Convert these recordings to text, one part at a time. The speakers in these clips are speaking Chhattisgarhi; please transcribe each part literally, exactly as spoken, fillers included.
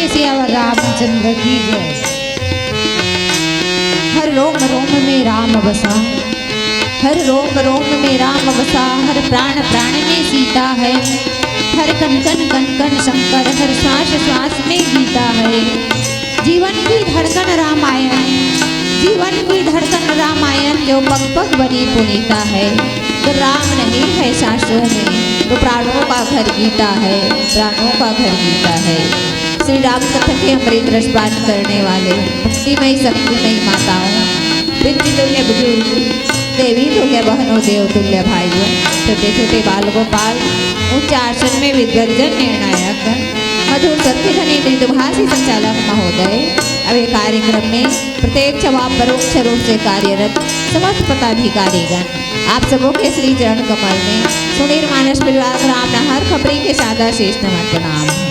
सियावर रामचंद्र की जय। हर रोम रोम में राम बसा, हर रोम रोम में राम बसा, हर प्राण प्राण में सीता है, हर कण कण कण कण शंकर, हर श्वास श्वास में गीता है। जीवन की धड़कन रामायण, जीवन की धड़कन रामायण जो पग पग बनी पुनीता है। तो राम नहीं है सांसों में, तो प्राणों का घर गीता है, प्राणों का घर गीता है। श्री राम कथा के अमृत रस पान करने वाले भक्तिमय शक्तिमय माताओं, पितृतुल्य बुजुर्ग, देवी तुल्य बहनों, देव तुल्य भाइयों, छोटे छोटे बाल गोपाल, उच्च आसन में विद्वजन निर्णायक, मधुर सत्य धनी मृदुभाषी संचालक महोदय, अब ये कार्यक्रम में प्रत्यक्ष व परोक्ष रूप से कार्यरत समस्त पदाधिकारीगण, आप सबों के श्री चरण कमल में सुनीर मानस परिवार ग्राम नहर खपरी के सादा शीश नमन प्रणाम है।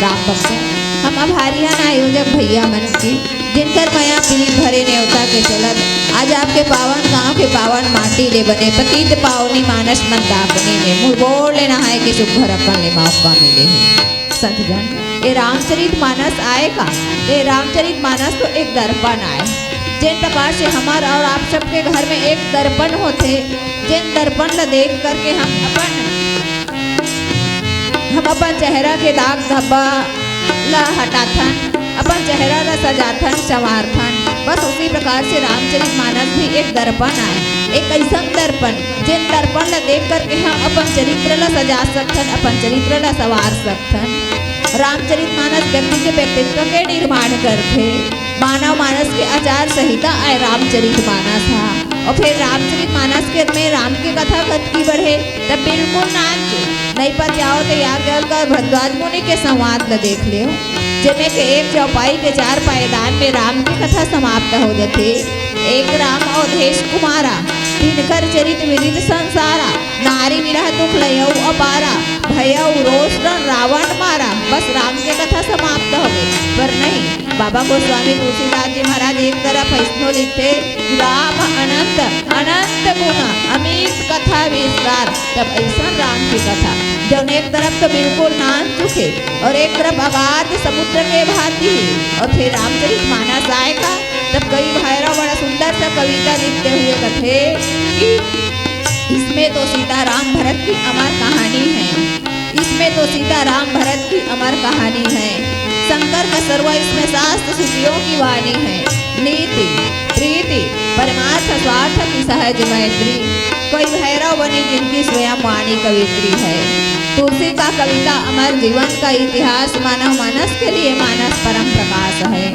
राम भक्तों, हम अब हरियाणा आयोजक भैया मन के जिनकर मया प्रीत भरे नेवता के चलत आज आपके पावन गांव के पावन माटी ले बने पतित पावनी मानस मंदाकिनी में मुड़ बोर ले नहाए के सुघर अपन ले मौका मिले है। सतजन, ये रामचरित मानस आय का, ये रामचरित मानस तो एक दर्पण आय। जेन प्रकार से हमर और आप सबके घर में एक दर्पण होथे, जेन दर्पण ला देख करके हम अपन, हम अपन चेहरा के दाग धब्बा ला हटाथन, अपन चेहरा ला सजाथन, संवारथन। बस उसी प्रकार से रामचरित मानस भी एक दर्पण आय, एक ऐसन दर्पण, जेन दर्पण ला देख करके हम अपन चरित्र ला सजा सकथन, अपन चरित्र ला संवार सकथन। रामचरित मानस व्यक्ति के व्यक्तित्व के निर्माण करथे। मानव मानस के आचार संहिता आय रामचरित मानस हा। और फिर रामचरित मानस के में राम के कथा कतकी बढ़े, तब बिल्कुल नानचुक। नहीं पत्याओ तो याज्ञवल्क्य और भरद्वाज मुनि के संवाद ला देख लेव, जेमे के एक चौपाई के चार पायदान में राम के कथा समाप्त हो जथे। एक राम अवधेश कुमारा, तिनकर चरित विदित संसारा, नारी विरह दुख लयऊ अपारा, भयऊ रोष रन रावण मारा। बस राम के कथा समाप्त हो गई। पर नहीं, बाबा गोस्वामी तुलसीदास जी महाराज एक तरफ ऐसनो लिखथे, राम अनंत अनंत गुण अमित कथा विस्तार। तब ऐसन राम की कथा, जौन एक तरफ तो बिल्कुल नानचुक हे और एक तरफ अगाध समुद्र के भांति हे। और फिर रामचरित मानस आय का, तब कवि भैरव बड़ा सुंदर सा कविता लिखते हुए कथे कि इसमें तो सीता राम भरत की अमर कहानी है, इसमें तो सीता राम भरत की अमर कहानी है। शंकर का सर्व इसमें शास्त्र श्रुतियों की वाणी है। नीति, प्रीति, परमार्थ, स्वार्थ की सहज मैत्री, कोई भैरव बनी जिनकी स्वयं वाणी कवित्री है। तुलसी का कविता अमर जीवन का इतिहास, मानव मानस के लिए मानस परम प्रकाश है।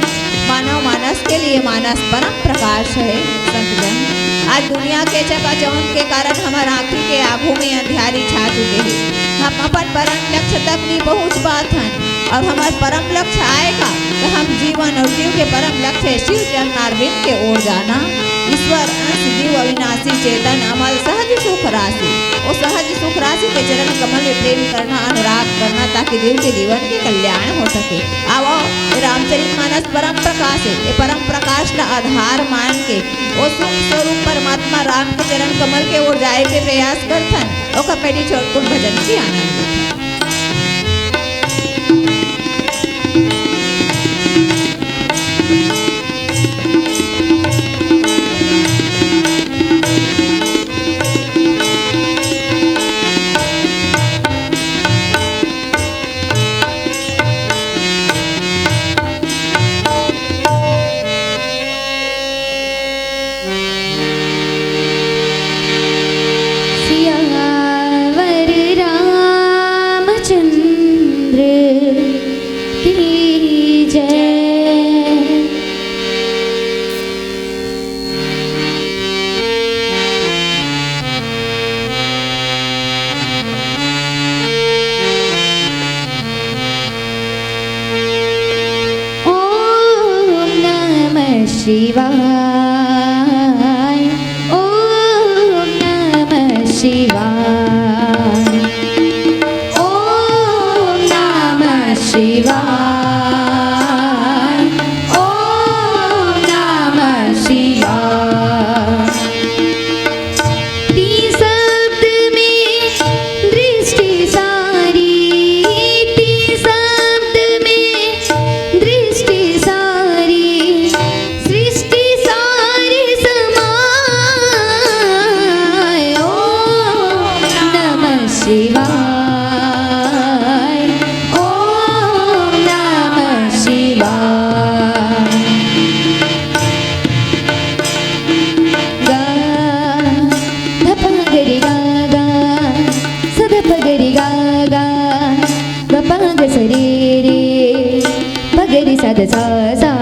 मानव मानस के लिए मानस परम प्रकाश है। संतजन, आज दुनिया के चकाचौंध के कारण हमर आँखी के आगू में अंधियारी छा चुके हे। हम अपन परम लक्ष्य तक नहीं पहुँच पात हन और हमर परम लक्ष्य आय का, तो हम जीवन और जीव के परम लक्ष्य शिव चरणारविंद के ओर जाना। ईश्वर अंश जीव अविनाशी चेतन अमल सहज सुख राशि, वो सहज सुख राशि के चरण कमल में प्रेम करना, अनुराग करना, ताकि जीव के जीवन के कल्याण हो सके। आवो, ये रामचरित मानस परम प्रकाश है, ये परम प्रकाश ला आधार मान के वो सुख स्वरूप परमात्मा राम के चरण कमल के ओर जाए के प्रयास करथन। ओकर पहली छोटकुन भजन की आनंद उठाओ। सियावर रामचंद्र की जय। ॐ नमः शिवाय, ॐ नमः शिवाय, ॐ नमः शिवाय, ॐ नमः शिवाय। तीन शब्द में दृष्टि सारी, तीन शब्द में शिवाय, ओम नमः शिवाय। गा, ध प ग रे गा गा, स ध प ग रे गा गा, ग प ग स रे रे, प ग रे सा ध सा सा।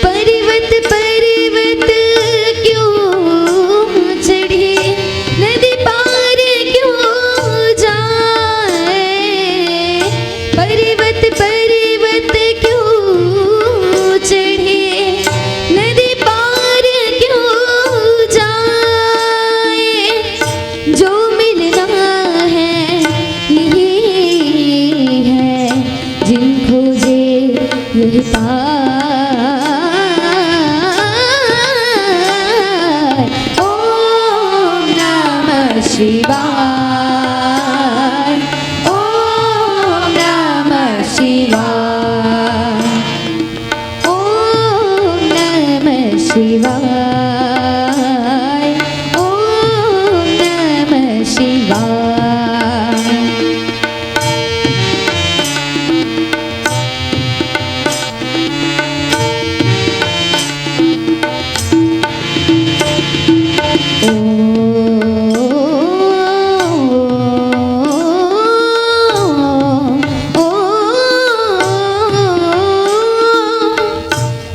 पर्वत पर्वत क्यों चढ़े, नदी पार क्यों जाए। पर्वत पर्वत क्यों चढ़े, नदी पार क्यों जाए। जो मिलना है यही है, जिन खोजे यही पाए। ओम नमः शिवाय, ओम नमः शिवाय, ओम नमः शिवाय, ओम नमः शिवाय।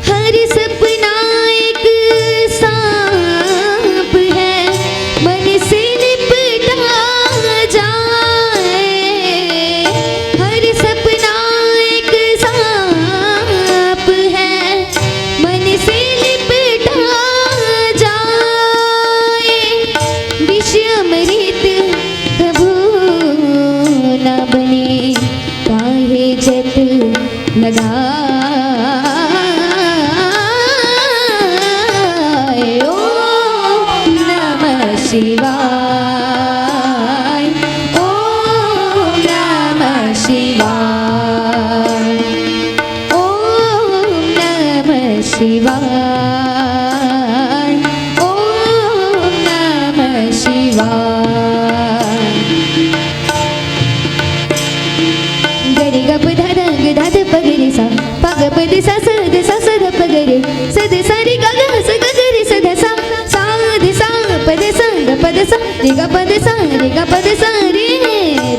हर सपना एक सांप है, मन से निपटा जाए। हर सपना एक सांप है, मन से निपटा जाए। विष अमृत कभू न बने, काहे जत लगाए। ओम नमः शिवाय, ओम नमः शिवाय, ओम नमः शिवाय, ओम नमः शिवाय। ग रे ग प ध ध ग ध ध प ग रे सा, प ग प ध सा स ध सा स ध प ग रे, स ध सा रे ग ग स ग ग रे स ध सा, सा ध सा प ध सा ग प ध सा रे ग प ध सा रे ग प ध सा रे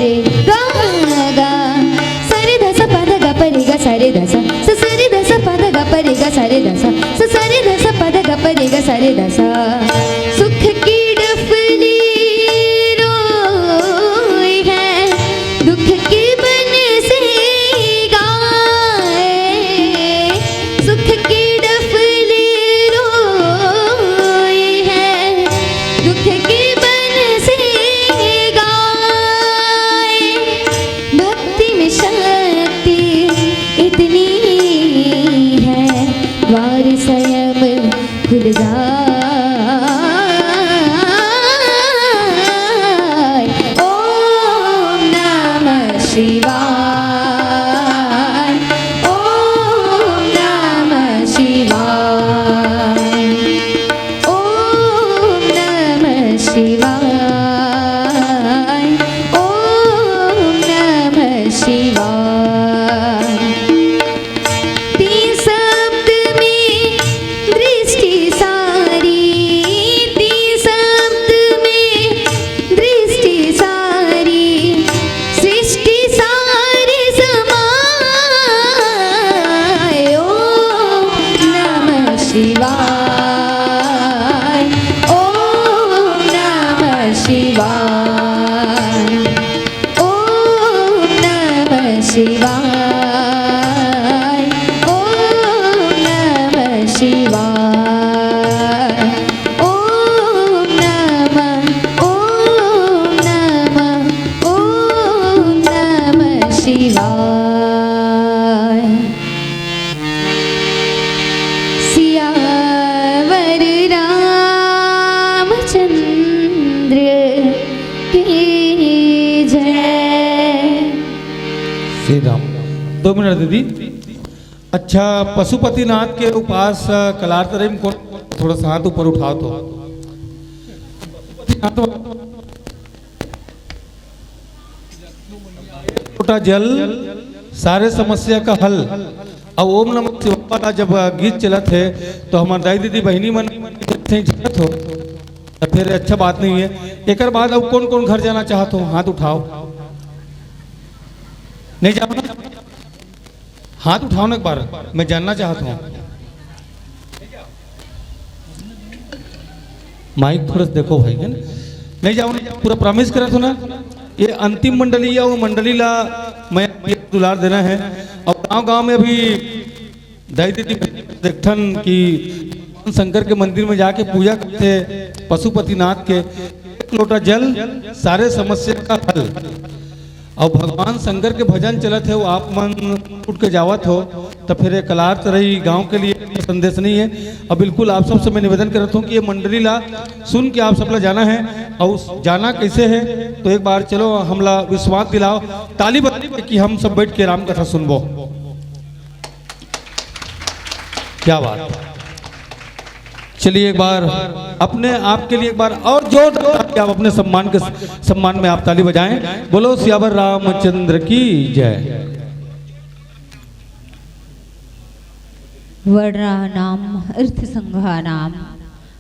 रे ग ग सा रे ध सा प ध ग प रे ग सा रे ध सा स सा रे ध सा प ध ग प रे ग सा रे ध सा स सा रे ध सा प ध ग प रे ग सा रे ध सा। सुख की डफली रोई है, दुख की बंसी गाए। सुख की डफली रोई है, दुख की बंसी गाए। भक्ति में शक्ति इतनी है, द्वार स्वयं खुल जाए। ओम नमः शिवाय, ओम नमः शिवाय, ओम नमः शिवाय, ओम नमः शिवाय। तीन सप्त में दृष्टि सारी, तीन सप्त में दृष्टि सारी, सृष्टि सारी समाए। ओम नमः शिवाय, ओम नमः शिवाय। ओम नमः शिवाय, ओम नमः शिवाय, ओम नमः, ओम नमः, ओम नमः शिवाय। सियावर रामचंद्र की जय। श्री राम। दो मिनट दीदी। अच्छा, पशुपतिनाथ के उपास, अ, कलार तरई में कौन, थोड़ा सा हाथ ऊपर उठाओ तो। लोटा जल, सारे समस्या का हल। अब ओम नमः शिवाय वाला जब गीत चलत हे, तो हमार दाई दीदी बहिनी मन से झगड़त हो, तो फिर अच्छा बात नहीं है। एकर बाद अब कौन कौन घर जाना चाहत हो, हाथ उठाओ। नहीं जाओ ना? हाथ उठाओ ना एक बार, मैं जानना चाहता हूँ। माइक थोड़ा सा देखो भाई, है ना? नहीं जाओ, पूरा प्रॉमिस करत हो ना। ये अंतिम मंडली या वो मंडली ला मैं दुलार देना है। और गांव गांव में अभी दाई दीदी देखथन कि भगवान शंकर के मंदिर में जाके पूजा करथे पशुपतिनाथ के, एक लोटा जल, सारे समस्या का हल। और भगवान शंकर के भजन चलत हे, वो आप मन उठ के जावत हो, तो फिर ये कलार तरई गांव के लिए संदेश नहीं है। अब बिल्कुल आप सबसे मैं निवेदन करत हूँ कि ये मंडली ला सुन के आप सब ला जाना है। और जाना कैसे है, तो एक बार चलो हमला विश्वास दिलाओ, ताली बजा के कि हम सब बैठ के राम कथा सुनबो। क्या बात। चलिए, एक बार अपने आप के लिए एक बार और जोरदार ताली, आप अपने सम्मान के, सम्मान में आप ताली बजाएं। बोलो सियावर रामचंद्र की जय। वर्णानाम् अर्थसङ्घानां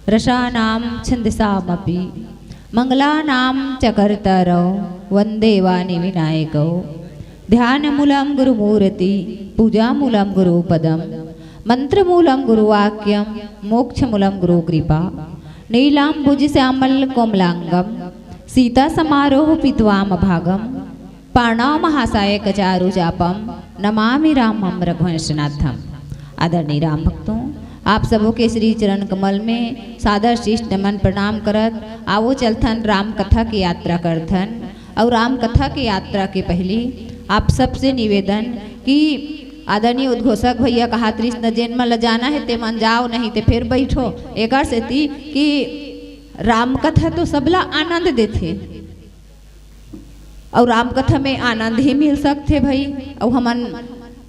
रसानां छन्दसामपि मङ्गलानां च कर्तारौ वन्दे वाणीविनायकौ। ध्यानमूलं गुरुमूर्ति, पूजामूलं गुरुपदं, मन्त्रमूलं गुरुवाक्यं, मोक्षमूलं गुरुकृपा। नीलाम्बुजश्यामलकोमलाङ्गं सीतासमारोह पीतवामभागं पाणौ महासायकचारुचापं नमामि रामं रघुवंशनाथम। आदरणीय राम भक्तों, आप सबों के श्री चरण कमल में सादर शीश नमन प्रणाम करत आवो चलथन राम कथा की यात्रा करथन। और राम कथा की यात्रा के पहली आप सबसे निवेदन कि आदरणीय उद्घोषक भैया कहात रिहिस न, जेन मन ल जाना है ते मन जाओ, नहीं ते फिर बैठो। एकर सेती कि राम कथा तो सबला आनंद देथे, अउ राम कथा में आनंद ही मिल सकथे भई। अउ हमन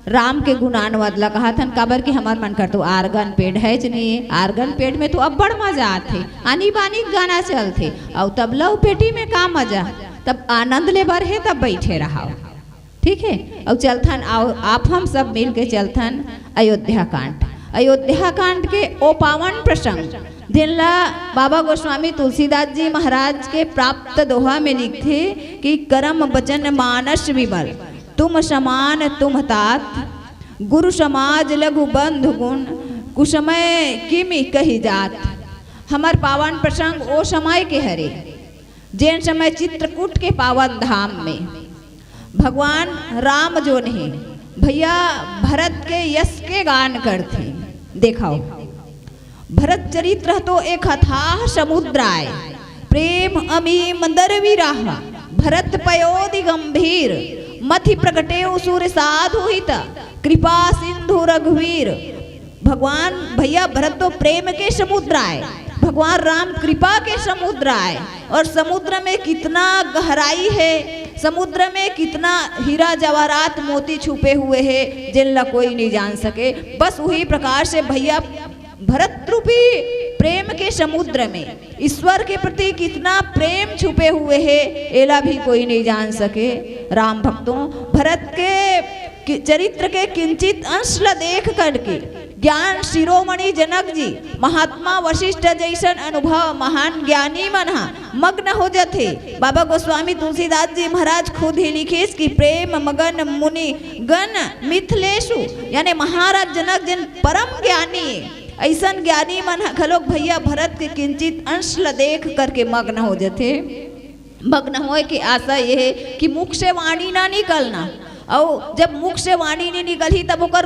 राम के गुणानुवाद ला कहत हन, काबर कि हमर मन कर तो आर्गन पेड है च नहीं, आर्गन पेड में तो अब्बड़ मजा आथे, आनी बानी गाना चलथे, अउ तबला अउ पेटी में का मजा, तब आनंद ले बर हे तब बैठे रहाव। ठीक है, अउ चलथन, आओ आप हम सब मिल के चलथन अयोध्या कांड। अयोध्या कांड के ओ पावन प्रसंग, जेन ला बाबा गोस्वामी तुलसीदास जी महाराज के प्राप्त दोहा में लिखथे कि करम बचन मानस विमल, तुम समान तुम तात, गुरु समाज लघु बंधु गुण, कुसमय किमि कहि जात। हमर पावन प्रसंग ओ समय के हरे, जेन समय चित्रकूट के पावन धाम में भगवान राम जोन हे, भैया भरत के यश के गान करथे। देखाव, भरत चरित्र तो एक अथाह समुद्र आय, प्रेम अमी मंदर विराह, भरत पयोधि गंभीर, मथि प्रगटेउ सुर साधु हित, कृपा सिंधु रघुवीर। भगवान भैया भरत तो प्रेम के समुद्र आय, भगवान राम कृपा के समुद्र आय। और समुद्र में कितना गहराई है, समुद्र में कितना हीरा जवाहरात मोती छुपे हुए हैं, जिनला कोई नहीं जान सके। बस वही प्रकार से भैया भरत रूपी प्रेम के समुद्र में ईश्वर के प्रति कितना प्रेम छुपे हुए है, एला भी कोई नहीं जान सके। राम भक्तों, भरत के कि-, चरित्र के किंचित अंश ला देख करके ज्ञान शिरोमणि जनक जी, महात्मा वशिष्ठ जैसन अनुभव महान ज्ञानी मन हा मग्न हो जथे। बाबा गोस्वामी तुलसीदास जी महाराज खुद ही लिखिस कि प्रेम मगन मुनि गण मिथिलेशु, यानी महाराज जनक जिन परम ज्ञानी, ऐसन ज्ञानी मन ह घलोक भैया भरत के किंचित अंश ल देख करके मग्न हो जथे। मग्न होए के आशा ये है कि मुख से वाणी ना निकलना, और जब मुख से वाणी नहीं निकलही तब ओकर,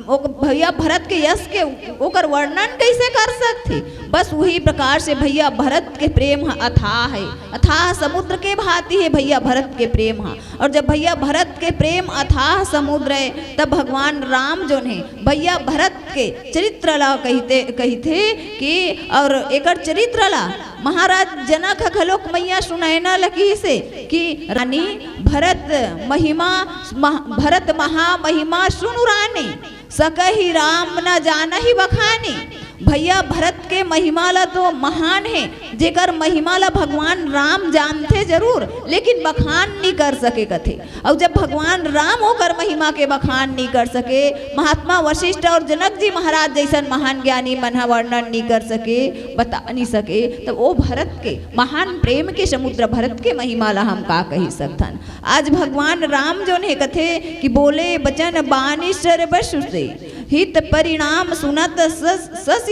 ओकर भैया भरत के यश के ओकर वर्णन कैसे कर सकथे। बस वही प्रकार से भैया भरत के प्रेम ह अथाह है, अथाह समुद्र के भांति है भैया भरत के प्रेम ह। और जब भैया भरत के प्रेम अथाह समुद्र है, तब भगवान राम जोन है भैया भरत के चरित्र ला कहते, कहते कि और एकर चरित्र ला महाराज जनक ह घलोक मैया सुनैना ल किहिसे कि रानी भरत महिमा, मह-, भरत महामहिमा सुनु रानी, सकहि राम न जानहि बखानी। भैया, भरत के महिमा ल तो महान हे, जेकर महिमा ल भगवान राम जानथे जरूर, लेकिन बखान नी कर सके कथे। अउ जब भगवान राम ओकर महिमा के बखान नी कर सके, महात्मा वशिष्ठ और जनक जी महाराज जैसन महान ज्ञानी मन ह वर्णन नी कर सके, बता नी सके, तब ओ भरत के महान प्रेम के समुद्र भरत के महिमा ला हम का कही सकथन? आज भगवान राम जोन हे कथे कि बोले बचन बानी सरबसु से, हित परिणाम सुनत सस-, ससि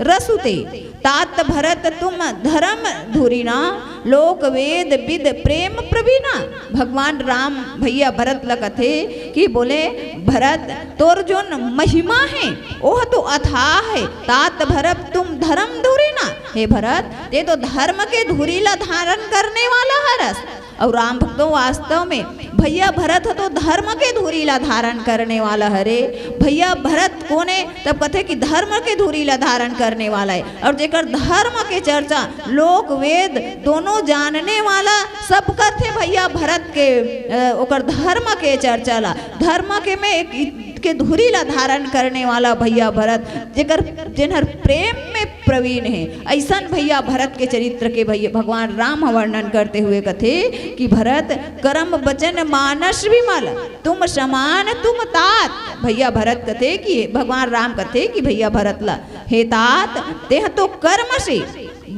रसुते। तात भरत तुम धर्म धुरिना, लोक वेद विद प्रेम प्रवीणा। भगवान राम भैया भरत ल कथे कि बोले, भरत, तोर जोन महिमा हे, ओह तो अथाह हे। तात भरत तुम धर्म धुरिना, हे भरत, ते तो धर्म के धुरी ला धारण करने वाला हरस। अउ राम भक्तों, वास्तव में भैया भरत ह तो धर्म के धुरी ला धारण करने वाला हरे। भैया भरत कोन ए? तब कथे कि धर्म के धुरी ला धारण करने वाला हे। अउ जेकर धर्म के चर्चा लोक वेद दोनों जानने वाला सब करथे भैया भरत के, अ, ओकर धर्म के चर्चा ला, धर्म के में एक के धुरी ला धारण करने वाला भैया भरत, जेकर, जेनहर प्रेम में प्रवीण हे, अइसन भैया भरत के चरित्र के भैया भगवान राम ह वर्णन करते हुए कथे कि भरत करम बचन मानस विमल, तुम समान तुम तात। भैया भरत कथे कि, भगवान राम कथे कि भैया भरत ला, हे तात, तेह तो कर्म से,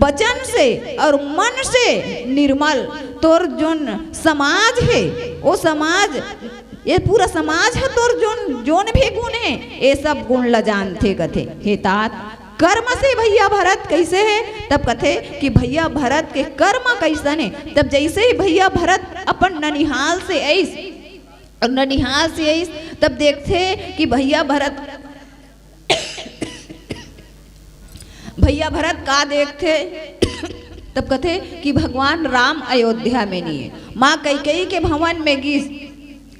वचन से और मन से निर्मल, तोर जोन समाज हे, ओ समाज, ये पूरा समाज ह तोर जोन, जोन भी गुण हे, ये सब गुण ला जानथे कथे। हे तात, कर्म से भैया भरत कइसे हे? तब कथे कि भैया भरत के कर्म कइसन हे। तब जइसे ही भैया भरत अपन ननिहाल से अइस, अउ ननिहाल से अइस, तब देखथे कि भैया भरत, भैया भरत का देखथे? तब कथे कि भगवान राम अयोध्या में नी हे, माँ कैकेयी के भवन में गिस।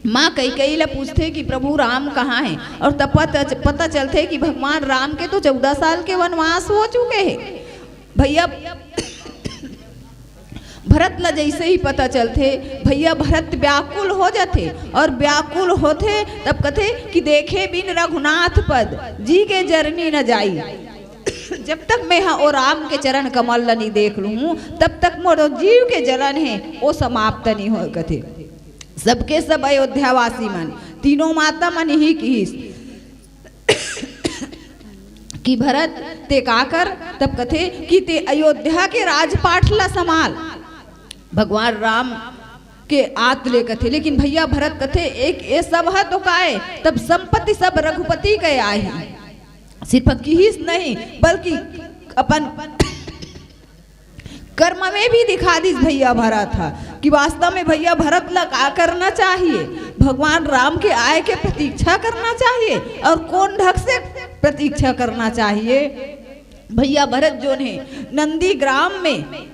माँ कैकेयी ला पूछथे कि प्रभु राम कहाँ हे? अउ तब पता, पता चलथे कि भगवान राम के तो चौदह साल के वनवास हो चुके हे। भैया भरत ला जइसे ही पता चलथे, भैया भरत व्याकुल हो जाथे, अउ व्याकुल होथे तब कथे कि देखे बिन रघुनाथ पद, जी के जरनी न जाई। जब तक मैं ह ओ राम के चरण कमल ला नी देख लूँ, तब तक मोर जीव के जलन हे, ओ समाप्त नी होय कथे। सबके सब अयोध्यावासी मन, तीनों माता मन ही किहिस कि भरत, ते का कर? तब कथे कि ते अयोध्या के राजपाट ला संभाल। भगवान राम के आत ले कथे, लेकिन भैया भरत कथे, एक ये सब ह तो काय, तब संपत्ति सब रघुपति के आही। सिर्फ किहिस नहीं, बल्कि अपन कर्म में भी दिखा दिस भैया भरत ह कि वास्तव में भैया भरत ला का करना चाहिए, भगवान राम के आय के प्रतीक्षा करना चाहिए अउ कोन ढंग से प्रतीक्षा करना चाहिए। भैया भरत जोन हे, नंदीग्राम में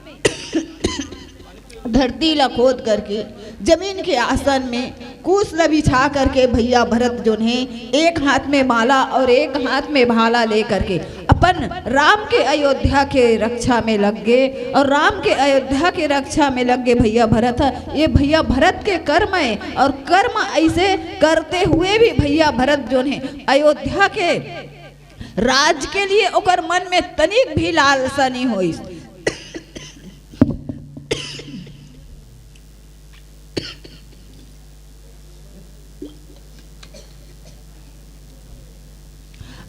धरती ला खोद करके जमीन के आसन में कुश ल बिछा करके भैया भरत जोन हे, एक हाथ में माला अउ एक हाथ में भाला ले करके अपन राम के अयोध्या के रक्षा में लग गे अउ राम के अयोध्या के रक्षा में लग गे भैया भरत ह। ये भैया भरत के कर्म हे अउ कर्म अइसे करते हुए भी भैया भरत जोन हे, अयोध्या के राज के लिए ओकर मन में तनिक भी लालसा नी होइस।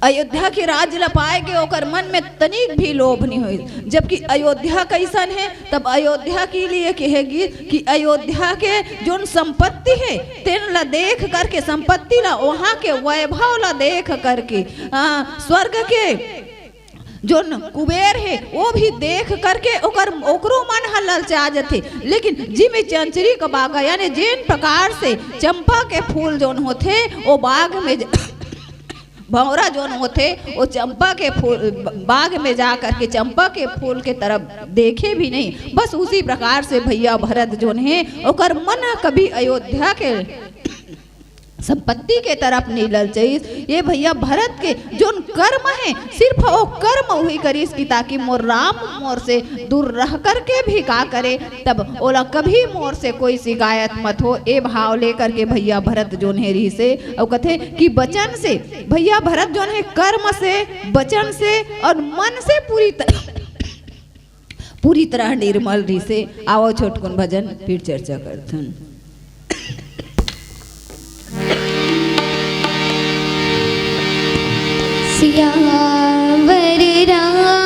अयोध्या के राज ल पाए के ओकर मन में तनिक भी लोभ नी होइस। जबकि अयोध्या कइसन हे, तब अयोध्या के लिए कहे गिस कि अयोध्या के जोन संपत्ति हे, तेन ला देख करके, संपत्ति ला, वहाँ के वैभव ला देख करके, आ, स्वर्ग के जोन कुबेर हे, वो भी देख करके ओकर, ओकरो मन ह ललचा जथे। लेकिन जिम चंचरी का बाग, यानी जेन प्रकार से चंपा के फूल जोन होथे, वो बाग में ज-, भौंरा जोन होथे, वो चंपा के फूल, बाग में जा करके चंपा के फूल के तरफ देखे भी नहीं। बस उसी प्रकार से भैया भरत जोन हे, ओकर मन ह कभी अयोध्या के संपत्ति के तरफ नइ ललचाइस। ये भैया भरत के जोन कर्म हे, सिर्फ वो कर्म उही करिस कि ताकि मोर राम मोर से दूर रह करके भी का करे, तब ओला कभी मोर से कोई शिकायत मत हो। ए भाव लेकर के भैया भरत जोन हे रिहिसे, अउ कथे कि वचन से, भैया भरत जोन हे कर्म से, वचन से और मन से पूरी तरह पूरी तरह निर्मल रिहिसे। आवो छोटकुन भजन फिर चर्चा करथन। सियावर रामचंद्र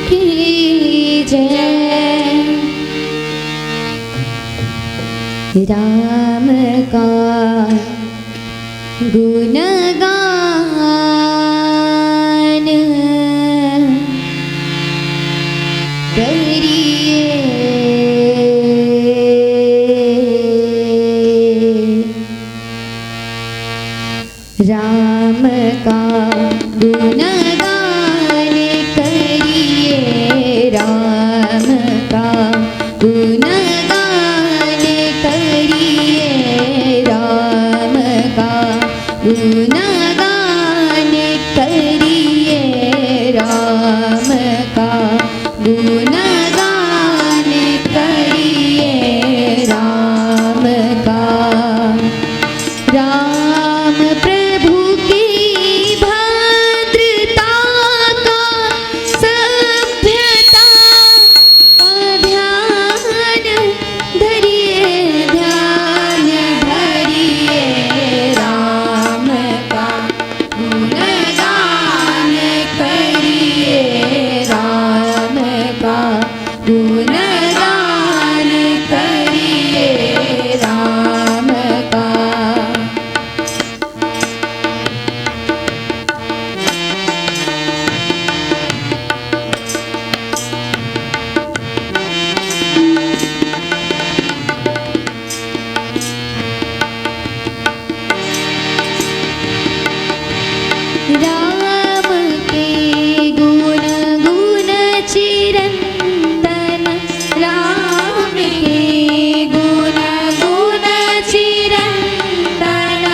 की जय। राम का गुणगान करिए। राम का गुणगान करिए, राम का गुणगान करिए, राम का गुणगान करिए, राम का गुणगान करिए, राम का। राम प्रभु की भद्रता का, सभ्यता का ध्यान धरिए, ध्यान धरिए। राम का गुणगान करिए, राम का गुणगान करिए, राम का। राम के गुण गुण चिरंतन, राम के गुण गुण चिरंतन,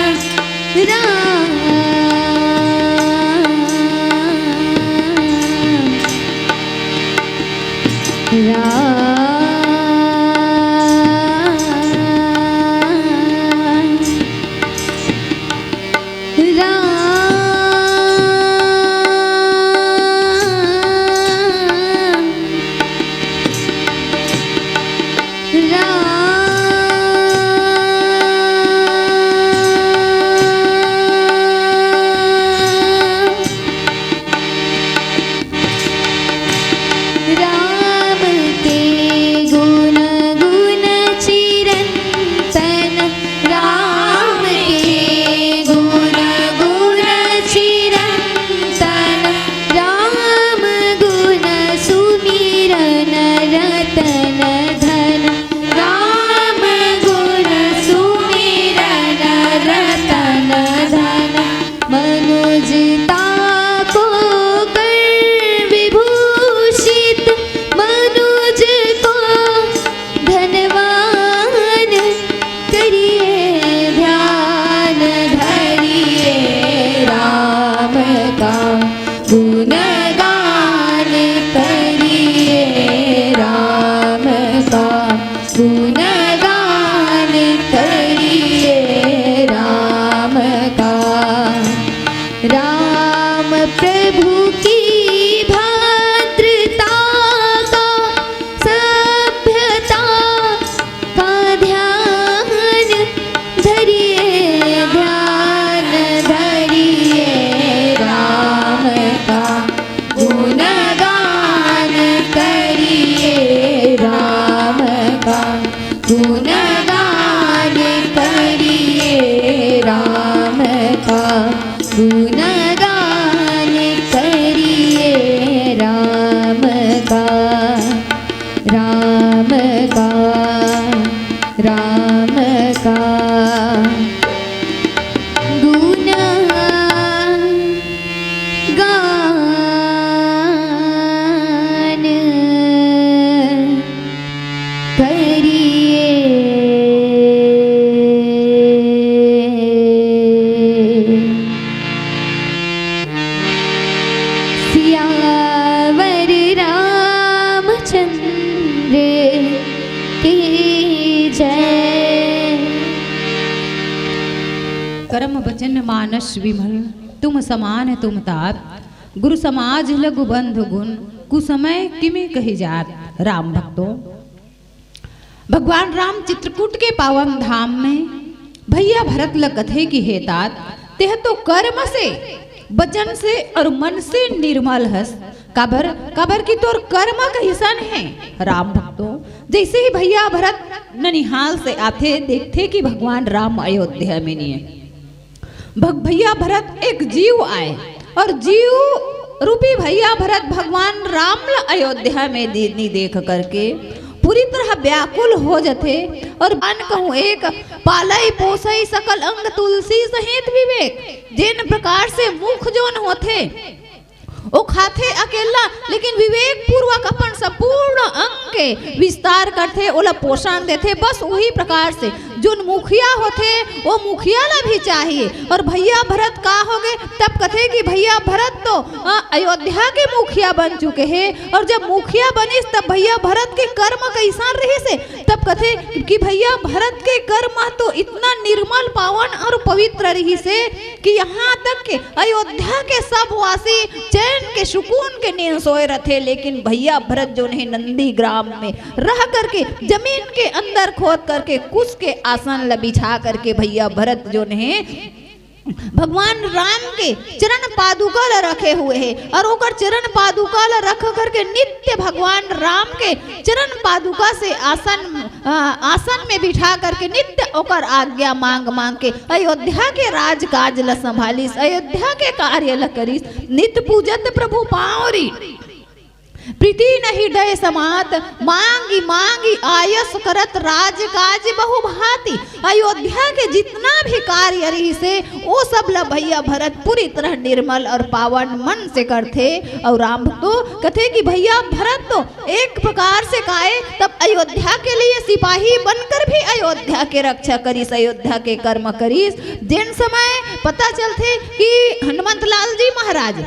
राम। राम। राम। राम। राम के गुण गुण चिरंतन, राम के गुण गुण चिरंतन, राम गुण सुमिरन रतन धन, राम गुण सुमिरन रतन धन। मनुज ताको कर विभूषित, मनुज को धनवान करिए, ध्यान धरिए। राम का गुणगान करिए, राम का गुणगान करिए, राम का। राम प्रभु की भद्रता का, सभ्यता का ध्यान धरिए, ध्यान धरिए। राम का गुणगान करिए, राम का गुणगान करिए, राम का गुणगान करिए, राम का। राम का, राम का गुण गान करिए। परम वचन मानस विमल, तुम समान तुम तात। गुरु समाज लघु बंधु गुण, कुसमय किमे कही जात। राम भक्तों, भगवान राम चित्रकूट के पावन धाम में भैया भरत ल कथे कि हे तात, तेह तो कर्म से, वचन से और मन से निर्मल हस। काबर, काबर कि तोर कर्म कइसन हे। राम भक्तों, जैसे ही भैया भरत ननिहाल से आथे, देखथे कि भगवान राम अयोध्या में नहीं है। भग-, भैया भरत एक जीव आय और जीव रूपी भैया भरत भगवान राम ल अयोध्या में दे-, नी देख करके पूरी तरह व्याकुल हो जथे। और अन कहूँ एक पालई पोसई सकल अंग तुलसी सहित विवेक, जेन प्रकार से मुख जोन होथे, ओ खाथे अकेला, लेकिन विवेक पूर्वक अपन संपूर्ण अंग के विस्तार करथे, ओला पोषण देथे। बस उही प्रकार से जोन मुखिया होथे, ओ मुखिया ला भी चाहिए। और भैया भरत का होगे, तब कथे कि भैया भरत तो, अ, अयोध्या के मुखिया बन चुके हे, और जब मुखिया बनिस, तब भैया भरत के कर्म कइसन रहिस हे, तब कथे कि भैया भरत के कर्म तो इतना निर्मल, पावन और पवित्र रहिस हे कि यहाँ तक के अयोध्या के सब वासी चैन के, सुकून के नींद सोए रथे, लेकिन भैया भरत जोन हे नंदी ग्राम में रह करके, जमीन के अंदर खोद करके, कुश के आसन ल बिछा करके भैया भरत जोन हे भगवान राम के चरण पादुका ल रखे हुए हे और ओकर चरण पादुका ल रख करके नित्य भगवान राम के चरण पादुका से आसन, अ, आसन में बिठा करके नित्य ओकर आज्ञा मांग मांग के अयोध्या के राजकाज ल संभालिस, अयोध्या के कार्य ल करिस। नित पूजत प्रभु पाँवरी, प्रीति नहीं डय समात, मांगी मांगी आयस करत राजकाज बहुभांति। अयोध्या के जितना भी कार्य रहिस हे, ओ सब ल भैया भरत पूरी तरह निर्मल और पावन मन से करथे। और राम भक्तो कथे कि भैया भरत तो एक प्रकार से काए, तब अयोध्या के लिए सिपाही बनकर भी अयोध्या के रक्षा करिस, अयोध्या के कर्म करिस। जेन समय पता चलथे कि हनुमंत लाल जी महाराज,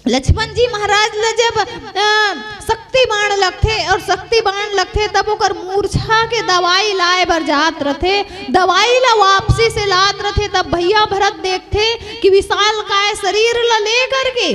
लक्ष्मण जी महाराज ल जब, अ, शक्ति बाण लगथे और शक्ति बाण लगथे, तब ओकर मूर्छा के दवाई लाए बर जात रथे, दवाई ला वापसी से लात रथे, तब भैया भरत देखथे कि विशालकाय शरीर ला ले करके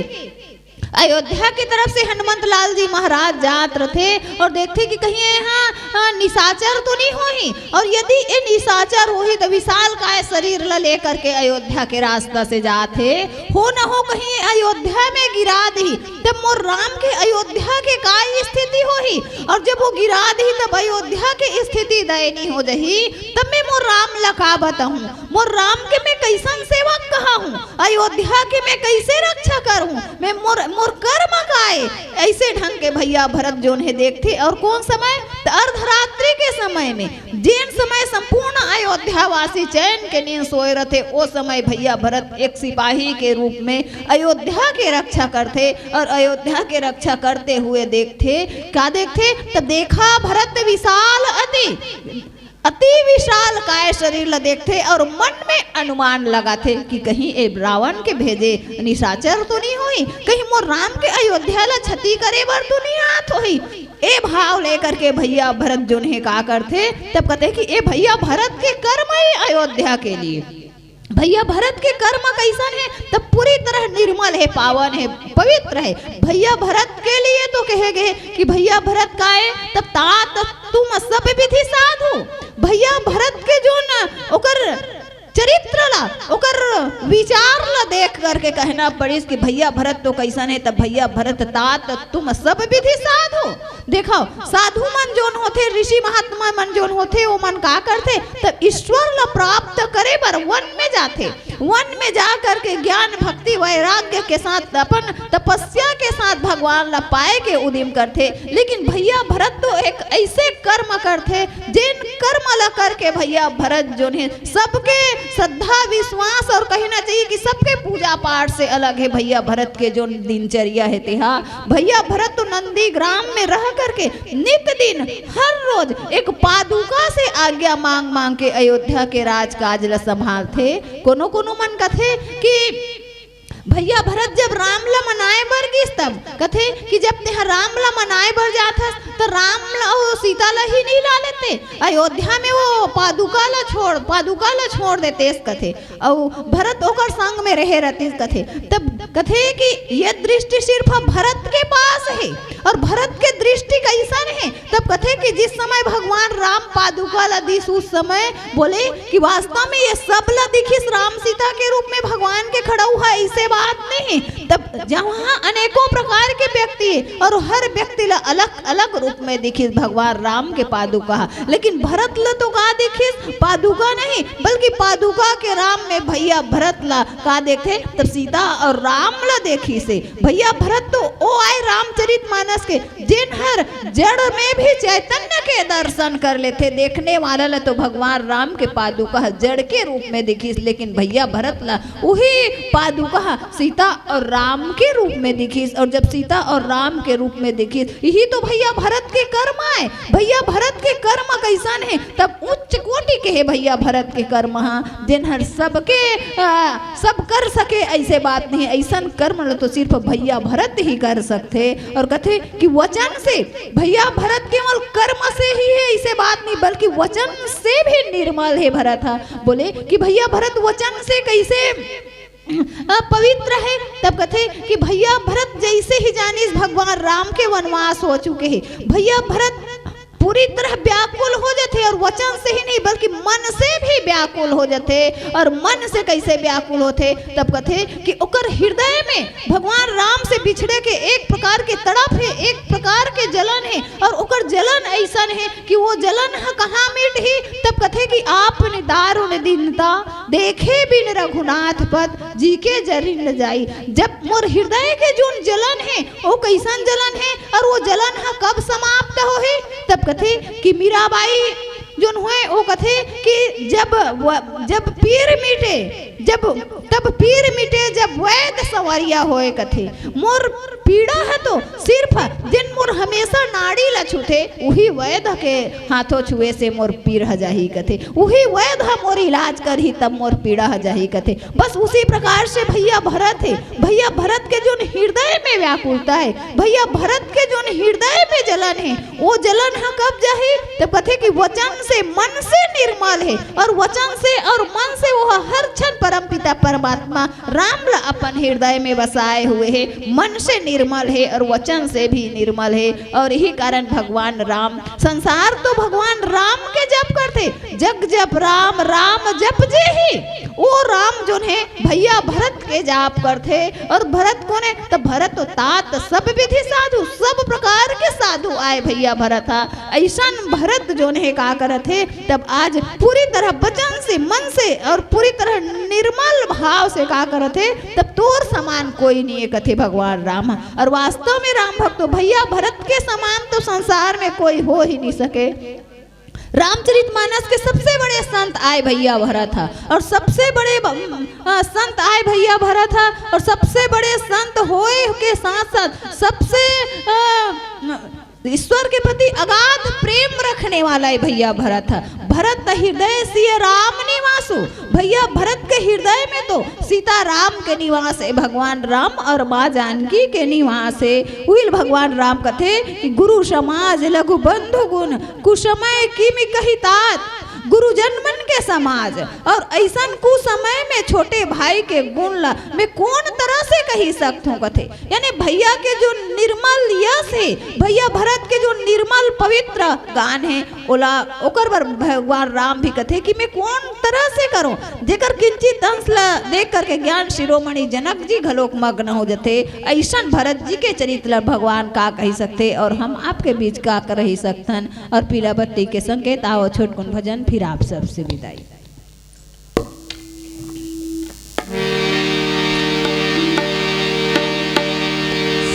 अयोध्या की तरफ से हनुमंत लाल जी महाराज जात रथे और देखथे कि कहीं यहाँ, अ, निशाचर तो नहीं होही, और यदि ये निशाचर होही तो विशालकाय शरीर ला लेकर के अयोध्या के रास्ता से जात हे, हो न हो कहीं अयोध्या में गिरा दही, तब मोर राम के अयोध्या के का स्थिति होही, और जब वो गिरा दही तब अयोध्या के स्थिति दयनीय हो जही, तब मैं मोर राम ला का बताहूँ, मोर राम के मैं कैसन सेवक कहा हूँ, अयोध्या के मैं कैसे रक्षा करूँ, मैं मोर, मोर कर्म का ए। ऐसे ढंग के भैया भरत जोन हे देखथे। और कौन समय? त अर्धरात्रि के समय में, जेन समय संपूर्ण अयोध्यावासी चैन के नींद सोए रथे, ओ समय भैया भरत एक सिपाही के रूप में अयोध्या के रक्षा करथे और अयोध्या के रक्षा करते हुए देखथे, का देखथे? त देखा भरत विशाल अति, अति विशालकाय शरीर ल देखथे और मन में अनुमान लगाथे कि कहीं ए रावण के भेजे निशाचर तो नहीं होही, कहीं मोर राम के अयोध्या ला क्षति करे बर तो नहीं आत होही। ए भाव लेकर के भैया भरत जोन हे का करथे, तब कहते कि ए भैया भरत के कर्म हे अयोध्या के लिए। भैया भरत के कर्म कैसन हे? तब पूरी तरह निर्मल हे, पावन हे, पवित्र हे। भैया भरत के लिए तो कहे गए कि भैया भरत का ए, तब तात तुम सब विधि साधु। भैया भरत के जोन ओकर चरित्र ला, ओकर विचार ला देख करके कहना पड़िस कि भैया भरत तो कैसन हे, तब भैया भरत तात तुम सब विधि साधु। देखो, साधु मन जोन होथे, ऋषि महात्मा मन जोन होथे, वो मन का करथे? तब ईश्वर ला प्राप्त करे बर वन में जाथे, वन में जा करके ज्ञान, भक्ति, वैराग्य के साथ, अपन तपस्या के साथ भगवान ला पाए के उदिम करथे। लेकिन भैया भरत तो एक ऐसे कर्म करथे, जेन कर्म ला करके भैया भरत जोन हे सबके श्रद्धा, विश्वास और कहना चाहिए कि सबके पूजा पाठ से अलग हे भैया भरत के जोन दिनचर्या हे तेहा। भैया भरत तो नंदी ग्राम में रह करके नित दिन हर रोज एक पादुका से आज्ञा मांग मांग के अयोध्या के राजकाज ला संभालथे। कोनो कोनो मन कथे कि भैया भरत जब राम ला मनाए बर गिस, तब कथे कि जब तेहा राम ला मनाए बर जात हस, त राम ला अउ सीता ला ही नहीं ला लेते, अयोध्या में वो पादुका ला छोड़, पादुका ला छोड़ देतेस कथे, अउ भरत ओकर संग में रहे रहतिस कथे। तब कथे कि ये दृष्टि सिर्फ भरत के पास है और भरत के दृष्टि कैसन है। तब कथे कि जिस समय भगवान राम पादुका ला दिस, उस समय बोले कि वास्तव में ये सब ला दिखिस राम सीता के रूप में भगवान के खड़ा हुआ, ऐसे बात नहीं। तब जहाँ अनेकों प्रकार के व्यक्ति है और हर व्यक्ति ला अलग अलग रूप में दिखिस भगवान राम के पादुका, लेकिन भरत ला तो का दिखिस? पादुका नहीं, बल्कि पादुका के राम में भैया भरत ला का देखथे? तब सीता और राम ला देखिस हे। भैया भरत तो ओ आय रामचरित मानस के, जेन हर जड़ में भी चैतन्य के दर्शन कर लेथे। देखने वाला ला तो भगवान राम के पादुका ह जड़ के रूप में दिखिस, लेकिन भैया भरत ला उही पादुका ह सीता और राम के रूप में दिखिस। और जब सीता और राम के रूप में दिखिस, यही तो भैया भरत के कर्म आय। भैया भरत के कर्म कैसन हे? तब उच्च कोटि के हे भैया भरत के कर्म ह, जेन हर सबके, आ, सब कर सके, ऐसे बात नहीं। ऐसन कर्म ल तो सिर्फ भैया भरत ही कर सकथे। और कथे कि वचन से, भैया भरत केवल कर्म से ही है, ऐसे बात नहीं, बल्कि वचन से भी निर्मल है भरत ह। बोले कि भैया भरत वचन से कैसे, अ, पवित्र है? तब कथे कि भैया भरत जैसे ही जानिस भगवान राम के वनवास हो चुके हैं, भैया भरत पूरी तरह व्याकुल हो जाथे, और वचन से ही नहीं बल्कि मन से भी व्याकुल हो जाथे। और मन से कैसे व्याकुल होथे? तब कथे कि ओकर हृदय में भगवान राम से बिछड़े के एक प्रकार के तड़प है, एक प्रकार के जलन है, और ओकर जलन ऐसन है कि वो जलन ह कहाँ मिटही? तब कथे कि आपन दारुण दीनता देखे बिन रघुनाथ पद, जी के जरि न जाई। जब मोर हृदय के जोन जलन है, वो कैसन जलन है और वो जलन ह कब समाप्त होही? तब कथे कि मीराबाई जोन हुए, वो कथे कि जब व-, जब पीर मिटे, जब, तब पीर मिटे जब वैद संवरिया होए, कथे। मोर पीड़ा ह तो सिर्फ जेन मोर हमेशा नाड़ी ला छूथे, उही वैद के हाथों छुए से मोर पीर ह जाही, कथे। उही वैद ह मोर इलाज करही, तब मोर पीड़ा ह जाही, कथे। बस उसी प्रकार से भैया भरत है, भैया भरत के जोन हृदय में व्याकुलता है, भैया भरत के जोन हृदय में जलन है, वो जलन ह कब जाही? तब कथे कि वचन से, मन से निर्मल है, और वचन से और मन से वो हर क्षण परमपिता परमात्मा राम ला अपन हृदय में बसाए हुए है, मन से निर्मल है और वचन से भी निर्मल है। और यही कारण भगवान राम, संसार तो भगवान राम के जप करथे, जग जप राम, राम जप जे ही, वो राम जोन है भैया भरत के जाप करथे। और भरत कोन है? तो भरत तो तात सब विधि साधु, सब प्रकार के साधु आय भैया भरत हा। ऐसन भरत जोन है का करत है, तब आज पूरी तरह वचन से, मन से और पूरी तरह निर्मल भाव से का करत है, तब तोर समान कोई नहीं है, कथे भगवान राम। और वास्तव में राम भक्त तो भैया भरत के समान तो संसार में कोई हो ही नहीं सके। रामचरित मानस के सबसे बड़े संत आय भैया भरत हा, और सबसे बड़े ब-, अ, संत आय भैया भरत हा, और सबसे बड़े संत होए के साथ साथ सबसे, अ, ईश्वर के प्रति अगाध प्रेम रखने वाला है भैया भरत हा। भरत हृदय सिय राम निवासु, भैया भरत के हृदय में तो सीता राम के निवास है, भगवान राम और माँ जानकी के निवास है। उहिल भगवान राम कथे कि गुरु समाज लघु बंधु गुण, कुसमय किमि कही तात, गुरुजन मन के समाज। और ऐसन कुसमय में छोटे भाई के गुण ला मैं कौन तरह से कही सकत हूँ, कथे। यानी भैया के जो निर्मल यश है, भैया भरत के जो निर्मल पवित्र गान है, ओला, ओकर बर भगवान राम भी कथे कि मैं कौन तरह से करूं, जेकर किंचित अंश ला देख करके ज्ञान शिरोमणि जनक जी घलोक मग्न हो जथे। ऐसन भरत जी के चरित्र ला भगवान का कही सकथे, और हम आपके बीच का कर ही सकथन। और पीला बत्ती के संकेत, आओ छोटकुन भजन, फिर आप सबसे विदाई।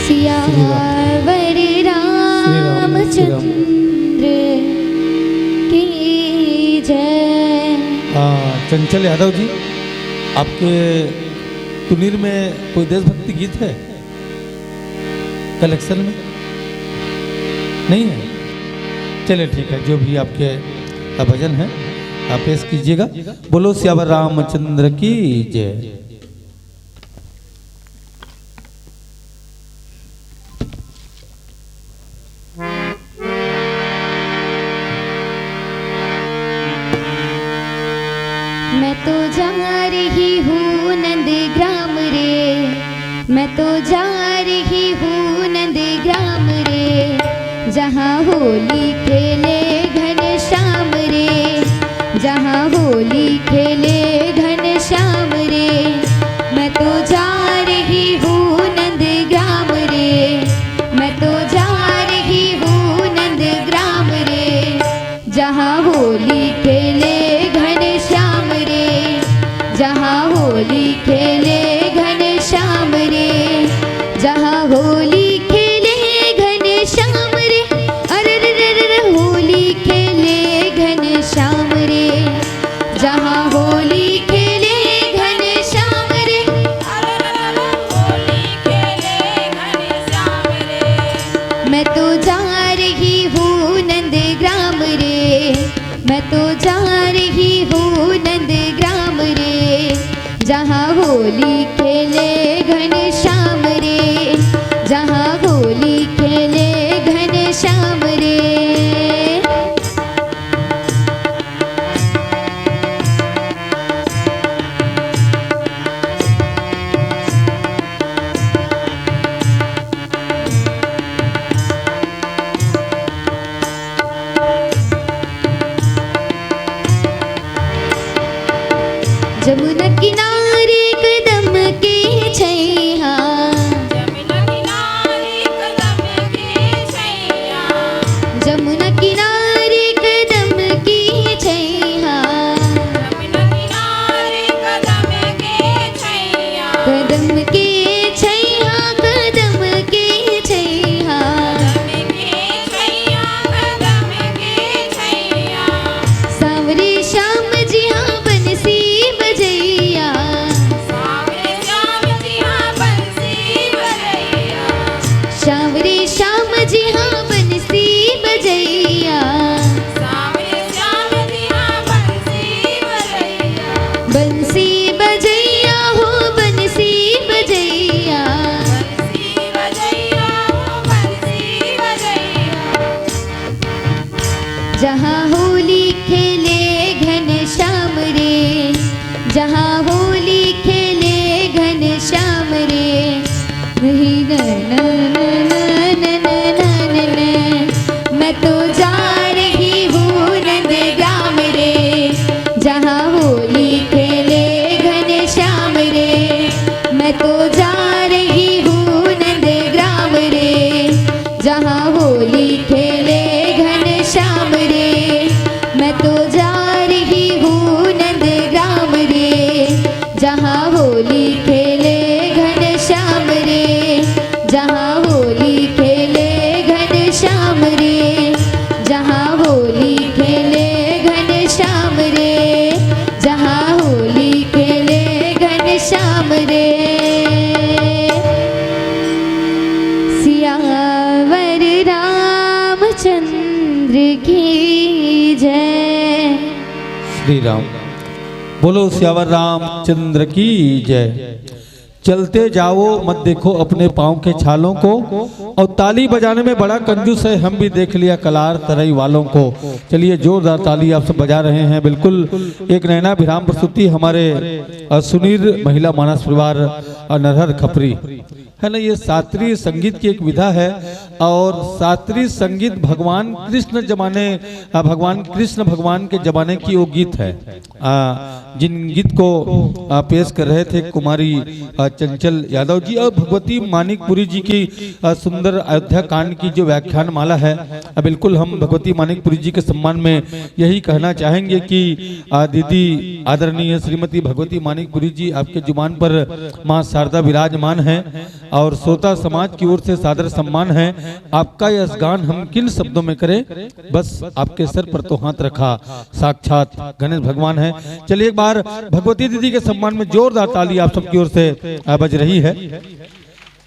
सियावर श्री राम, श्री राम, श्री राम। रामचंद्र की जय। हाँ, चंचल यादव जी, आपके तुनीर में कोई देशभक्ति गीत है कलेक्शन में? नहीं है? चलिए, ठीक है, जो भी आपके भजन है, आप पेश कीजिएगा। बोलो सियावर रामचंद्र की जय। मैं तो जा रही हूँ नंदग्राम रे, मैं तो जा रही हूँ नंदग्राम रे, जहाँ होली खेले घनश्याम रे, जहाँ होली खेले घनश्याम रे। मैं तो जा रही हूँ नंदग्राम रे, मैं तो जा रही हूँ नंदग्राम रे, जहाँ होली खेले घनश्याम रे, जहाँ होली खेले घनश्याम रे, जहाँ होली खेले घनश्याम रे, अरे रे रे रे रे, होली खेले घनश्याम रे, जहाँ होली खेले घनश्याम रे। मैं तो जा रही हूँ नंदग्राम रे, मैं तो जा रही हूँ नंदग्राम रे, जहाँ होली खेले घनश्याम रे, जहाँ होली खेले घनश्याम रे। जमुना किनारे कदम के छैया, जमुना किनारे कदम के छैया, जमुना किनारे कदम के छैया, जमुना किनारे कदम के छैया, कदम के छैया, कदम के छैया, कदम के छैया, कदम के छैया। सांवरे श्याम जी हाँ बंसी बजैया, सांवरे श्याम जी हाँ बंसी बजैया, सांवरे श्याम जी हाँ बंसी बजैया, सांवरे श्याम जी हाँ बंसी बजैया, बंसी बजैया हो बंसी बजैया, बंसी बजैया हो बंसी बजैया। जहाँ होली खेले घनश्याम रे, जहाँ होली खेले घनश्याम रे। ही न, न, न, न, न, न, न, न, न। मैं तो जा रही हूँ नंदग्राम रे, जहाँ होली खेले घनश्याम रे। मैं तो जा रही हूँ नंदग्राम रे, जहाँ होली खेले घनश्याम रे। मैं तो जा रही हूँ नंदग्राम रे, जहाँ होली खेले घनश्याम रे, जहाँ होली खेले घनश्याम रे, जहाँ होली खेले घनश्याम रे, जहाँ होली खेले घनश्याम रे। सियावर रामचंद्र की जय। श्री राम। बोलो सियावर रामचंद्र की जय। चलते जाओ, मत देखो अपने पाँव के छालों को। और ताली बजाने में बड़ा कंजूस है, हम भी देख लिया कलार तरई वालों को। चलिए, जोरदार ताली आप सब बजा रहे हैं। बिल्कुल एक नैनाभिराम प्रस्तुति हमारे, अ, सुनील महिला मानस परिवार, अ, नरहर खपरी। है ना, ये शास्त्रीय संगीत की एक विधा है। और शास्त्रीय संगीत भगवान कृष्ण जमाने, अ, भगवान कृष्ण भगवान के जमाने की वो गीत है, अ, जिन गीत को, अ, पेश कर रहे थे कुमारी, अ, चंचल यादव जी और भगवती मानिकपुरी जी की, अ, सुंदर अयोध्या कांड की जो व्याख्यान माला है। अ, बिल्कुल हम भगवती मानिकपुरी जी के सम्मान में यही कहना चाहेंगे कि, अ, दीदी आदरणीय श्रीमती भगवती मानिकपुरी जी, आपके जुबान पर माँ शारदा विराजमान हैं। और श्रोता समाज की ओर से सादर सम्मान है। आपका यश गान हम किन शब्दों में करें, बस आपके सर पर तो हाथ रखा साक्षात गणेश भगवान है। चलिए, एक बार भगवती दीदी के सम्मान में जोरदार ताली आप सबकी ओर से, अ, बज रही है।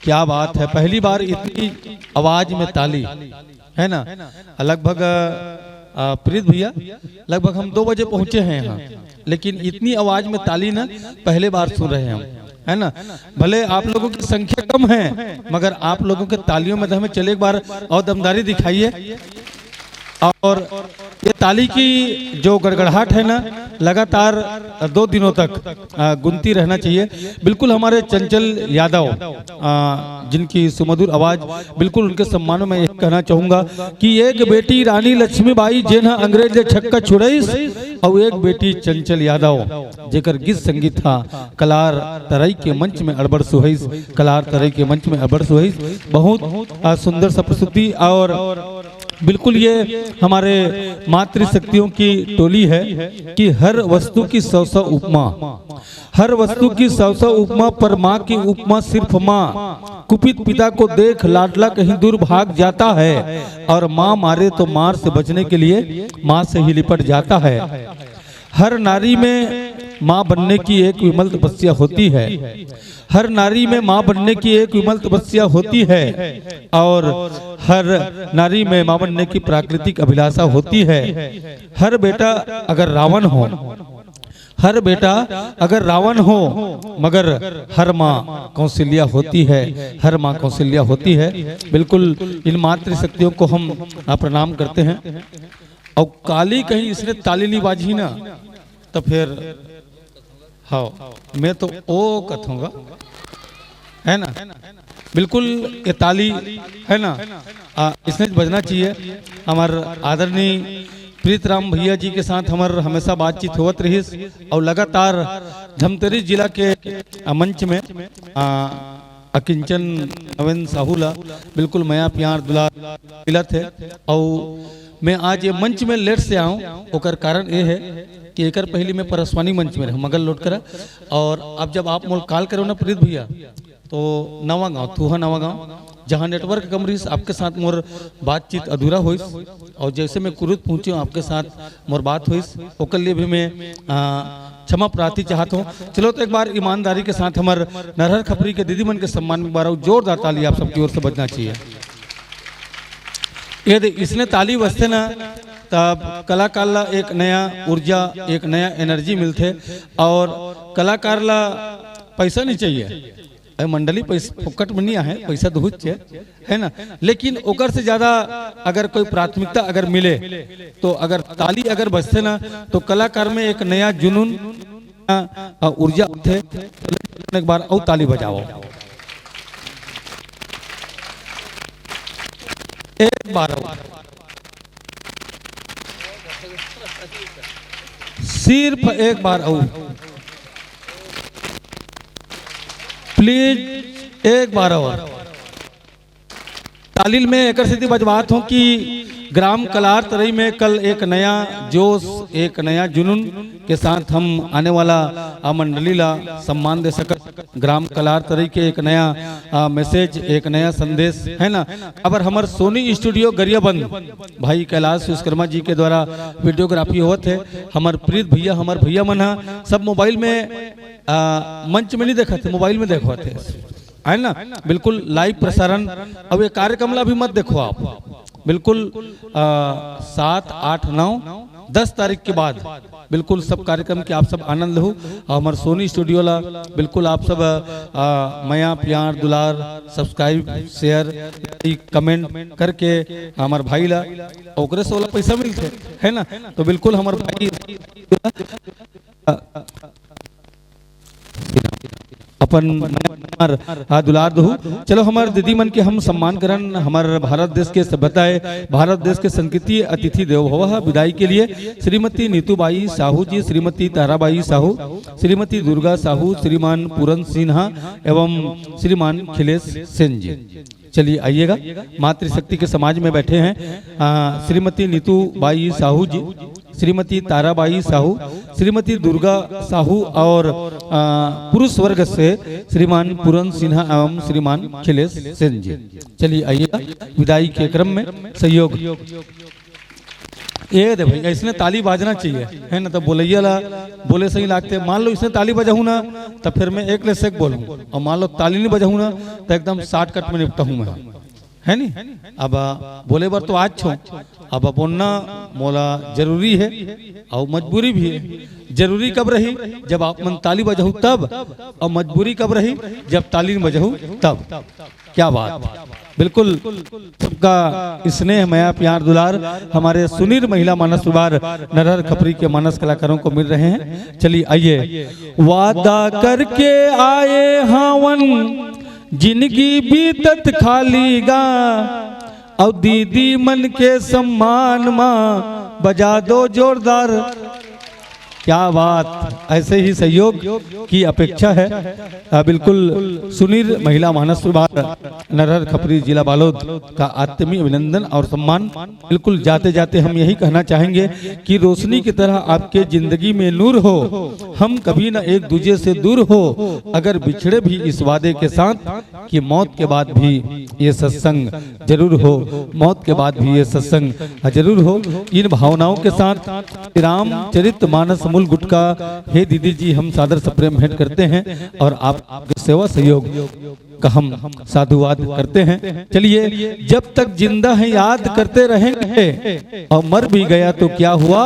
क्या बात है, पहली बार इतनी आवाज में ताली, है ना? लगभग, अ, प्रीत भैया, लगभग हम दो बजे पहुंचे हैं यहाँ, लेकिन इतनी आवाज में ताली ना पहले बार सुन रहे हैं हम, है ना? भले आप लोगों की संख्या कम है, मगर आप लोगों के तालियों में दम है। चलिए, एक बार और दमदारी दिखाइए। और ये ताली की जो गड़गड़ाहट है ना, लगातार दो दिनों तक, आ, गुनती रहना चाहिए। बिल्कुल हमारे चंचल यादव, आ, जिनकी सुमधुर आवाज, बिल्कुल उनके सम्मान में यही कहना चाहूंगा कि एक बेटी रानी लक्ष्मीबाई, जेन ह अंग्रेज ले छक्का छुड़ाइस, और एक बेटी चंचल यादव, जेकर गीत संगीत था कलार तरई के मंच में अड़बड़ सुहइस, कलार तरई के मंच में अड़बड़ सुहइस। बहुत, आ, सुंदर सा प्रस्तुति। और बिल्कुल ये हमारे मातृशक्तियों की टोली है कि हर वस्तु की सौ सौ उपमा, हर वस्तु की सौ सौ उपमा, पर माँ की उपमा सिर्फ माँ। कुपित पिता को देख लाडला कहीं दूर भाग जाता है, और माँ मारे तो मार से बचने के लिए माँ से ही लिपट जाता है। हर नारी में माँ बनने की एक विमल तपस्या होती है, हर नारी में माँ बनने की एक विमल तपस्या होती है, और हर नारी में माँ बनने की प्राकृतिक अभिलाषा होती है। हर बेटा अगर रावण हो, हर बेटा अगर रावण हो, मगर हर माँ कौशल्या होती है, हर माँ कौशल्या होती है। बिल्कुल इन मातृशक्तियों को हम, आ, प्रणाम करते हैं। और काली कहीं इसने ताली नहीं बाजी ना, तो फिर हाँ, मैं तो ओ कथूंगा, है ना? बिल्कुल, ये ताली है ना, आ, इसने बजना चाहिए। हमार आदरणीय प्रीतराम भैया जी के साथ हमार हमेशा बातचीत होवत रहिस, और लगातार धमतरी जिला के, आ, मंच में, आ, अकिंचन नवेंद्र साहू ला बिल्कुल मया प्यार दुलार मिलत है। और मैं आज ये मंच में लेट से आऊँ, ओकर कारण ये है कि एकर पहली मैं परसवानी मंच में रहूँ, मगल लोट करा। और अब जब आप मोल कॉल करो ना प्रीत भैया, तो नवा गाँव, थूहा नवा गाँव, जहाँ नेटवर्क कम रहिस, आपके साथ मोर बातचीत अधूरा होइस। और जैसे मैं कुरुद पहुँचे हूँ, आपके साथ मोर बात होइस, ओकर लिए भी मैं, आ, क्षमा प्रार्थी चाहत हूँ। चलो, तो एक बार ईमानदारी के साथ हमर नरहर खपरी के दीदी मन के सम्मान में एक बार अउ जोरदार ताली आप सबकी ओर से बजना चाहिए। ये दे, इसने ताली बजथे ना, तब कलाकार ला एक नया ऊर्जा, एक नया एनर्जी मिलथे। और कलाकार ला पैसा नहीं चाहिए, अरे मंडली पैसा फोकट में नहीं आहे, पैसा दुहुच है, है ना? लेकिन ओकर से ज्यादा अगर कोई प्राथमिकता अगर मिले, तो अगर ताली अगर बजथे ना, तो कलाकार में एक नया जुनून, अ, ऊर्जा आथे। एक बार अउ ताली बजाओ, एक बार अउ, सिर्फ एक बार अउ, प्लीज, एक बार और। ताली ल मैं एकर सेती बजवात हूँ कि ग्राम कलार तरई में कल एक नया जोश, एक नया जुनून के साथ हम आने वाला, आ, मंडली ला सम्मान दे सकत। ग्राम कलार तरई के एक नया, आ, मैसेज, एक नया संदेश है ना। अबर हमर सोनी स्टूडियो गरियाबंद भाई कैलाश विश्वकर्मा जी के द्वारा वीडियोग्राफी होवत है। हमर प्रीत भैया, हमर भैया मन ह सब मोबाइल में, आ, मंच में नहीं देखत, मोबाइल में देखत है। है ना, बिल्कुल लाइव प्रसारण। अब ये कार्यक्रम ला भी मत देखो आप, बिल्कुल, आ, सात, आठ, नौ, दस तारीख के बाद बिल्कुल सब कार्यक्रम के आप सब आनंद लहू। और हमारे सोनी स्टूडियो ला बिल्कुल आप सब, आ, मया, प्यार, दुलार, सब्सक्राइब, शेयर, कमेंट करके हमारे भाई ला, ओकरे से ओला पैसा मिलथे, है ना? तो बिल्कुल हमारे भाई अपन हमर, आ, दुलार दहू। चलो, हमर दीदी मन के हम सम्मान करन। हमर भारत देश के सभ्यता है, भारत देश के संस्कृति, अतिथि देवो भव। विदाई के लिए श्रीमती नीतू बाई साहू जी, श्रीमती ताराबाई साहू, श्रीमती दुर्गा साहू, श्रीमान पूरन सिन्हा एवं श्रीमान खिलेश सेन जी। चलिए आइएगा, मातृशक्ति के समाज में बैठे हैं, आ, श्रीमती नीतू बाई साहू जी, श्रीमती ताराबाई साहू, श्रीमती दुर्गा साहू और, आ, पुरुष वर्ग से श्रीमान पूरन सिन्हा एवं श्रीमान खिलेश सेन जी। चलिए आइएगा, विदाई के क्रम में सहयोग। ये दे भाई, इसने ताली बाजना चाहिए, है ना? तो बोलैया ला बोले सही लागते। मान लो इसने ताली बजाहूँ ना, तो फिर मैं एक ले से एक बोलूँ, और मान लो ताली नहीं बजाहूँ ना, तो एकदम शॉर्टकट में निपटा हूँ मैं। है नी? अब बोले बर तो आज छो, अब बोलना मोला जरूरी है और मजबूरी भी है। जरूरी कब रही? जब आप मन ताली बजाहू तब। और मजबूरी कब रही? जब ताली बजाहू तब। क्या बात, बिल्कुल। सबका स्नेह, मया, प्यार, दुलार हमारे सुनीर महिला मानस विभाग नरहर खपरी के मानस कलाकारों को मिल रहे हैं। चलिए आइए। वादा करके आए हावन, जिंदगी बीतत खाली गा, और दीदी मन के सम्मान मा बजा दो जोरदार। क्या बात, ऐसे ही सहयोग की अपेक्षा है। आ, बिल्कुल, सुनीर महिला मानस विभाग नरहर खपरी जिला बालोद का आत्मीय अभिनंदन और सम्मान। बिल्कुल, जाते जाते हम यही कहना चाहेंगे कि रोशनी की तरह आपके जिंदगी में नूर हो, हम कभी ना एक दूजे से दूर हो, अगर बिछड़े भी इस वादे के साथ कि मौत के बाद भी ये सत्संग जरूर हो, मौत के बाद भी ये सत्संग जरूर हो। इन भावनाओं के साथ रामचरित मानस मूल गुट का, हे दीदी जी, हम सादर सप्रेम भेंट करते हैं और आपके सेवा सहयोग का हम साधुवाद करते हैं। चलिए, जब तक जिंदा हैं याद करते रहेंगे, और मर भी गया तो क्या हुआ,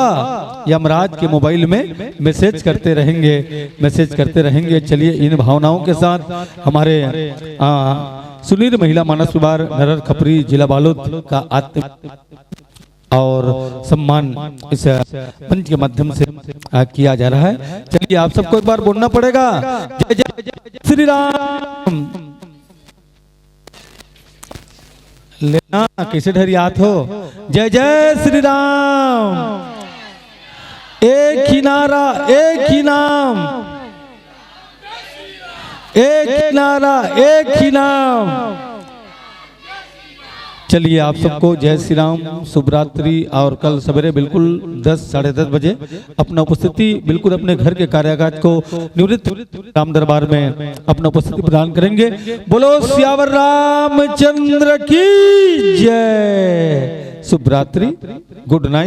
यमराज के मोबाइल में मैसेज करते रहेंगे, मैसेज करते रहेंगे। चलिए, इन भावनाओं के साथ हमारे, आ, सुनीर महिला मानस विभाग नरहर खपरी जिला बालोद का आत्म और सम्मान इस मंच के माध्यम से, आ, किया जा रहा है। चलिए, आप सबको एक बार बोलना पड़ेगा, जय जय श्री राम। लेना कैसे ढरियात हो? जय जय श्री राम। एक ही नारा, एक ही नाम, एक ही नारा, एक ही नाम। चलिए, आप सबको जय श्री राम, शुभ रात्रि। और कल सवेरे बिल्कुल दस, साढ़े दस बजे अपना उपस्थिति बिल्कुल अपने घर के कार्यालय को निवृत्त राम दरबार में अपना उपस्थिति प्रदान करेंगे। बोलो सियावर रामचंद्र की जय। शुभ रात्रि, गुड नाइट।